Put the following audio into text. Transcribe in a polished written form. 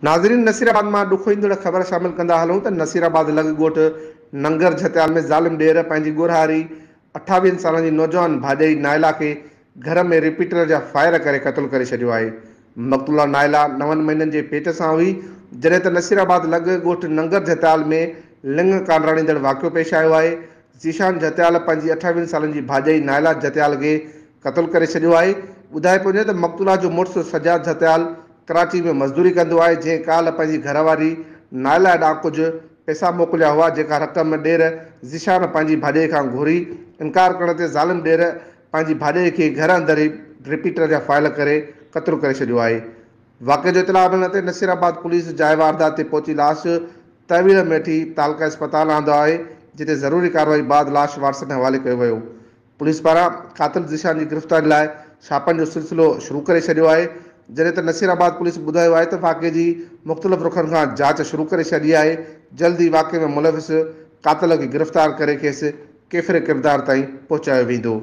ناظرين نصيرآباد مان ڏکوئيندڙ خبر شامل ڪندا هلون ته نصيرآباد لڳ ڳوٺ ننگر جهتيال ۾ ظالم ڏير پنهنجي ڳورهاري 28 سالن جي نوجوان ڀاڄائي نائلا کي گهر ۾ رپيٽر جا فائر ڪري قتل ڪري ڇڏيو آهي. مقتولا نائلا نون مهينن جي پيٽ سان هئي، جڏهن ته نصيرآباد لڳ ڳوٺ ننگر جهتيال ۾ لڱ ڪانڊراڻيندڙ واقعو پيش آيو آهي. ذيشان جهتيال پنهنجي 28 سالن جي ڀاڄائي نائلا جهتيال کي قتل ڪري ڇڏيو آهي. ٻڌايو پيو وڃي ته مقتولا جو مڙس سجاد جهتيال ڪراچي ۾ مزدوري ڪندو آهي، جنهن ڪالهه پنهنجي گهر واري نائلا ڏانهن ڪجهه پئسا موڪليا هئا، جيڪا رقم ڏير ذيشان پنهنجي ڀاڄائي کان گهري، انڪار ڪرڻ تي ظالم ڏير پنهنجي ڀاڄائي کي گهر اندر ئي رپيٽر جا فائل ڪري قتل ڪري ڇڏيو آهي. واقعي جو اطلاع ملڻ تي نصيرآباد پوليس جاء واردات تي پهچي لاش تحويل ۾ وٺي تعلقه اسپتال آندو آهي، جتي ضروري ڪارروائي بعد لاش وارثن حوالي ڪيو ويو. پوليس پاران قاتل ذيشان جي گرفتاري لاء ڇاپن جو سلسلو شروع ڪري ڇڏيو آهي، جڏهن ته نصيرآباد پوليس ٻڌايو آهي ته واقعي جي مختلف رخن کان جاچ شروع ڪري ڇڏي آهي، جلد ئي واقعي ۾ ملوث قاتل کي گرفتار ڪري کيس ڪيفر ڪردار تائين پهچايو ويندو.